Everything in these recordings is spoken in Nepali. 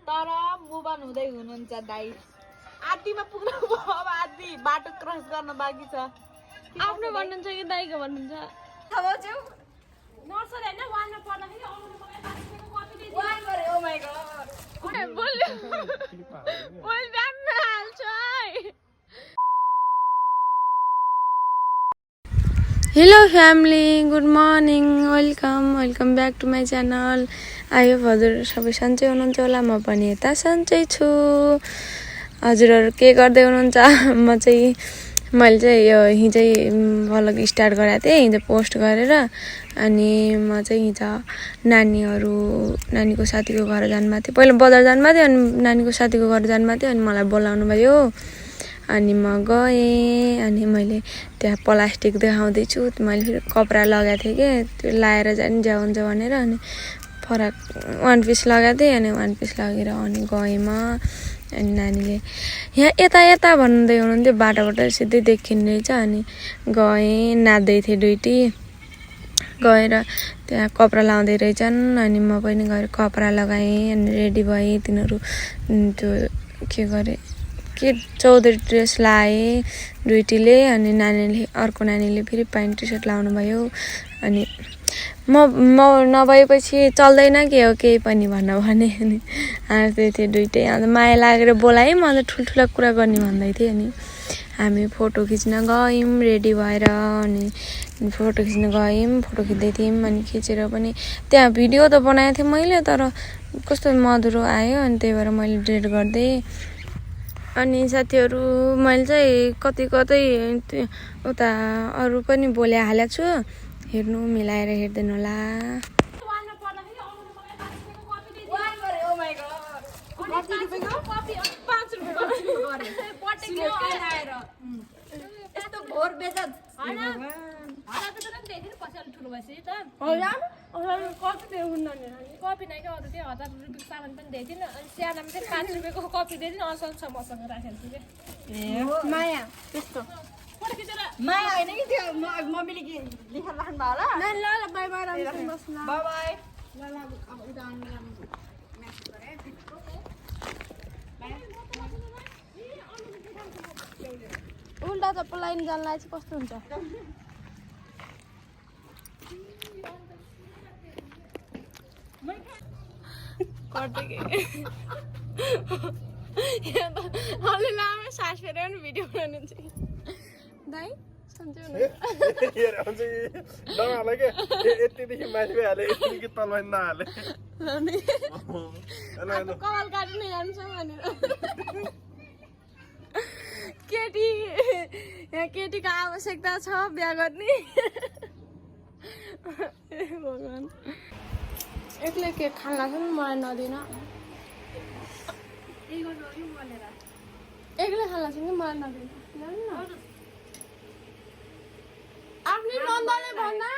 तर मुभन हुँदै हुनुहुन्छ दाइ आदीमा पुग्नु भयो अब आदि बाटो क्रस गर्न बाँकी छ आफ्नो भन्नुहुन्छ कि दाइको भन्नुहुन्छ नर्सरी हैन वानमा पढ्दाखेरि आउनु मलाई 5 रुपैयाँको कपी दिए वान गरे ओ माय गॉड बोल ब्याग हाल्छ hello family good morning welcome back to my channel I hope हजुर सबै सन्चै हुनुहुन्छ होला म पनि यता सन्चै छु हजुरहरू के गर्दै हुनुहुन्छ मैले चाहिँ यो हिजो भ्लग स्टार्ट गरेको थिएँ हिजो पोस्ट गरेर अनि म चाहिँ हिजो नानीको साथीको घर जानुभएको थिएँ पहिला बजार जानुभएको थिएँ अनि नानीको साथीको घर जानुभएको थियो अनि मलाई बोलाउनु भयो अनि म गएँ अनि मैले त्यहाँ प्लास्टिक देखाउँदैछु मैले फेरि कपडा लगाएको थिएँ कि त्यो लाएर जाने हुन्छ भनेर अनि फरक वान पिस लगाएको थिएँ अनि वान पिस लगेर अनि गएँ म अनि नानीले यहाँ यता भन्दै हुनुहुन्थ्यो बाटोबाट सिधै देखिने रहेछ अनि गएँ नाच्दै थिएँ दुइटी गएर त्यहाँ कपडा लाउँदै रहेछन् अनि म पनि गएर कपडा लगाएँ अनि रेडी भएँ तिनीहरू त्यो के गरे के चौधरी ड्रेस लाएँ दुइटीले अनि अर्को नानीले फेरि प्यान्ट टी सर्ट लाउनु भयो अनि म नभएपछि चल्दैन के हो केही पनि भने अनि हाँस्दै थिएँ दुइटै अन्त माया लागेर बोलाएँ म अन्त ठुल्ठुला कुरा गर्ने भन्दै थिएँ अनि हामी फोटो खिच्न गयौँ रेडी भएर अनि फोटो खिच्न गयौँ फोटो खिच्दै थियौँ अनि खिचेर पनि त्यहाँ भिडियो त बनाएको थिएँ मैले तर कस्तो मधुरो आयो अनि त्यही भएर मैले डिलिट गरिदिएँ अनि साथीहरू मैले चाहिँ कतै उता अरू पनि बोले हालेको छु हेर्नु मिलाएर हेर्दैन होला कपी नै क्या अरू त्यो 1000 रुपियाँको सामान पनि दिएदिन अनि स्यानामा चाहिँ 5 रुपियाँको कपी दिएदिन असल छ मसँग राखेको छु के माया त्यस्तो फोटो खिचेर माया हैन कि त्यो मम्मीले के लेखेर राख्नु भयो होला ल बाइ बाइ राम्रोसँग बस्नु बाइ बाइ ल अब उता आउनु म्यासेज गरे उल्टा चप्पल लाइन जानलाई चाहिँ कस्तो हुन्छ अलि लामै सास फेरेर पनि भिडियो बनाउनुहुन्छ कि दाइ सन्चै कपाल काटिन जान्छ भनेर केटीको आवश्यकता छ बिहा गर्ने भगवान एक्लै केक खान लाग्छ नि मलाई नदिन एक्लै खान लाग्छ कि मलाई नदिन आफ्नै नन्दले भन्दा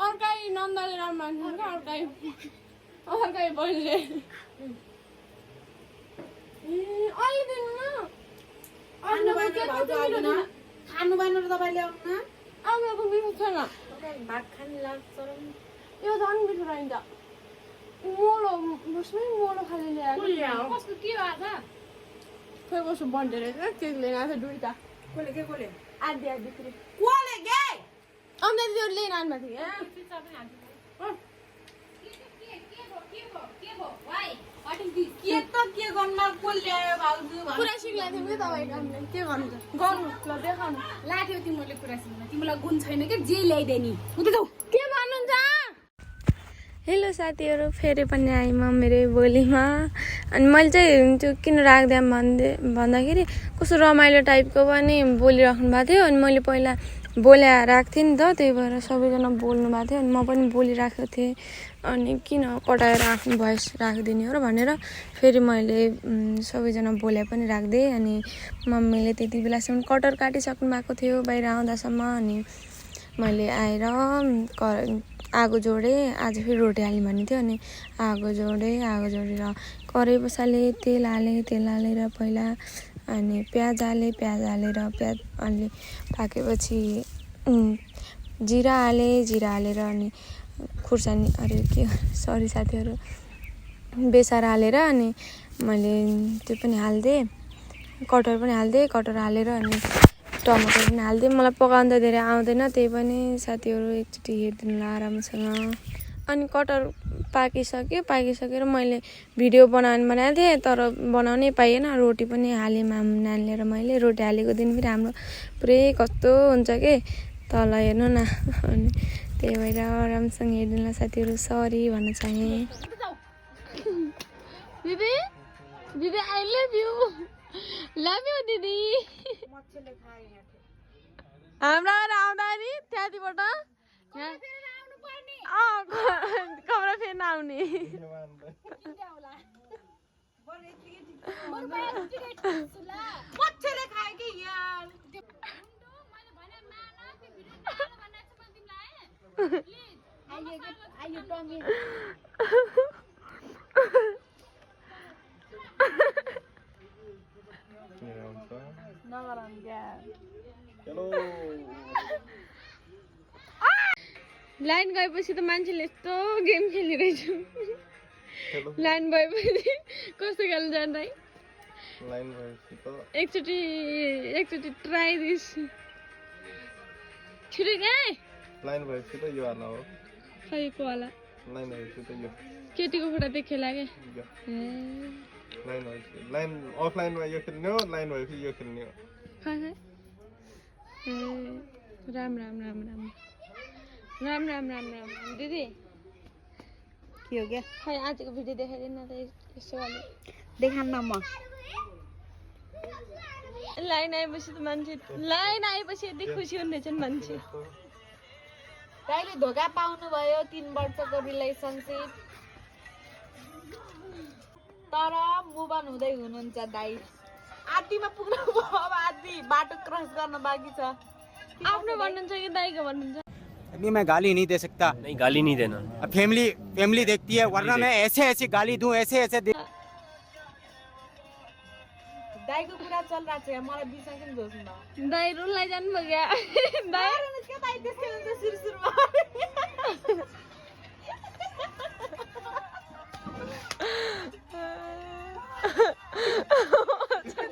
अर्कै नन्दले राम्रो मान्छ अर्कै बहिनीले अलि दिनु न खानु भएन र तपाईले आउनुको मिठो छैन भात खानु लाग्छ यो झन् मिठो रहन्छ मोलो खाले ल्याएको कस्तो के भयो खोइ कसो बन्टे रहेछ केक लिएर आएको थियो दुईटा कोले आधी फेरि कोले गे अन्त त्यो लिएर आउनु भएको कुरा सिक्ला थियौँ कि तपाईँको हामीले के गर्नु गर्नु ल देखाउनु लाग्यो तिमीले कुरा सिक्न तिमीलाई गुण छैन कि जे ल्याइदिने के भन्नुहुन्छ हेलो साथीहरू फेरि पनि आएँ म मेरो बोलीमा अनि मैले चाहिँ त्यो किन राख्दिएँ भन्दाखेरि कस्तो रमाइलो टाइपको पनि बोलिराख्नु भएको थियो अनि मैले पहिला बोल्या राख्थेँ नि त त्यही भएर सबैजना बोल्नु भएको थियो अनि म पनि बोलिराखेको थिएँ अनि किन कटाएर आफ्नो भोइस राखिदिने हो र भनेर फेरि मैले सबैजना बोल्या पनि राखिदिएँ अनि मम्मीले त्यति बेलासम्म कटर काटिसक्नु भएको थियो बाहिर आउँदासम्म अनि मैले आएर आगो जोडेँ आज फेरि रोटी हाल्ने भन्ने थियो अनि आगो जोडेर कराही बसालेँ तेल हालेर पहिला अनि प्याज हालेर प्याज अलि पाकेपछि जिरा हालेर अनि खुर्सानी अरे के सरी साथीहरू बेसार हालेर अनि मैले त्यो पनि हाल्दिएँ कटहर पनि हाल्दिएँ कटहर हालेर अनि टमाटर पनि हाल्दिएँ मलाई पकाउन त धेरै आउँदैन त्यही पनि साथीहरू एकचोटि हेरिदिनु ल राम्रोसँग अनि कटहर पाकिसकेर मैले भिडियो बनाएको थिएँ तर बनाउनै पाइएन रोटी पनि हालेँ नानीले र मैले रोटी हालेको दिन पनि हाम्रो पुरै कस्तो हुन्छ के तल हेर्नु न अनि त्यही भएर राम्रोसँग हेरिदिनु ल साथीहरू सरी भन्न चाहेँ दिदी आई लभ यु दिदी हाम्रो आउँदा नि त्यहाँबाट कमरा फेर्न आउने लाइन गएपछि त मान्छेले यस्तो गेम खेलिरहेछु लाइन भएपछि कस्तो खेल्नु जान्दै लाइन भएपछि त एकचोटि ट्राई दिस छिटो गए लाइन भएपछि त यो हाल्न हो खैको वाला लाइन भएपछि त यो केटीको फोटो देखेला के लाइन भएपछि लाइन अफलाइनमा यो खेल्ने हो लाइन भएपछि यो खेल्ने हो राम दिदी के हो क्या खै आजको भिडियो देखाइदिनु न त यसो वाले देखान्न म लाइन आएपछि यति खुसी हुँदैछन् मान्छे दाइले धोका पाउनु भयो 3 वर्षको रिलेसनसिप तर मुभ अन हुँदै हुनुहुन्छ दाइ आदिमा पुग्नु भयो अब आदि बाटो क्रस गर्न बाँकी छ आफ्नो भन्नुहुन्छ कि दाइको भन्नुहुन्छ अभी मैं गाली नहीं दे सकता नहीं गाली नहीं देना अब फैमिली देखती है वरना मैं ऐसे गाली दूं ऐसे दाइको कुरा चलिरहेको छ मलाई बिर्सा किन जोस्नु दाइ रुललाई जानु भयो दाइ के दाइ त्यसै हुन्छ सुरसुरमा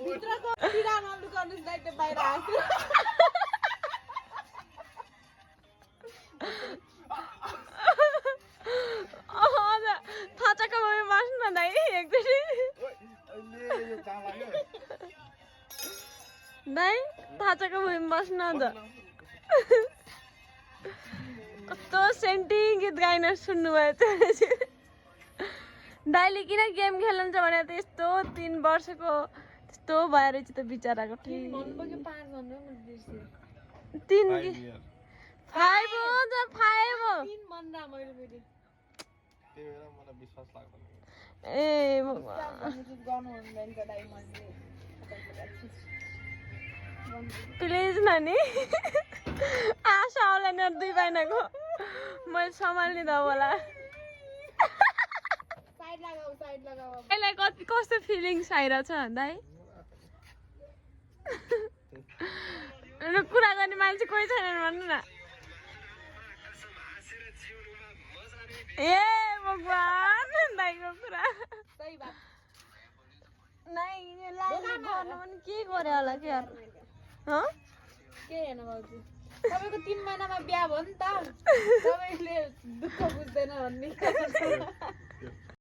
भित्रको पिरा नलुकाउनुस् दाइ त्यो बाहिर आएको थाचाको भयो बस्नु न दाइ एकचोटि दाइ थाचाको भुइँमा बस्नु न त कस्तो सेन्टी गीत गाइन सुन्नुभयो त्यो दाइले किन गेम खेल्नुहुन्छ भने त यस्तो 3 वर्षको त्यस्तो भयो रहेछ त बिचराको ठीक 5 भन्नु म बिर्से 3 कि 5 हो त 5 हो 3 भन्दा मैले फेरि त्यही भएर मलाई विश्वास लाग्दैन ए भगवान गर्नु हुँदैन त दाइ मैले प्लिज नानी आशा होला नि 2 महिनाको मैले सम्हाल्ने त होला साइड लगाऊ यसलाई कस्तो फिलिङ्स आइरहेछ दाइ कुरा गर्ने मान्छे कोही छैन भन्नु न ए भगवान दाइको कुरा सही बात नाइ गर्नु पनि के गरे होला के यार के हैन बाबु तपाईको 3 महिनामा बिहा भयो नि त तपाईले दुःख बुझ्दैन भन्ने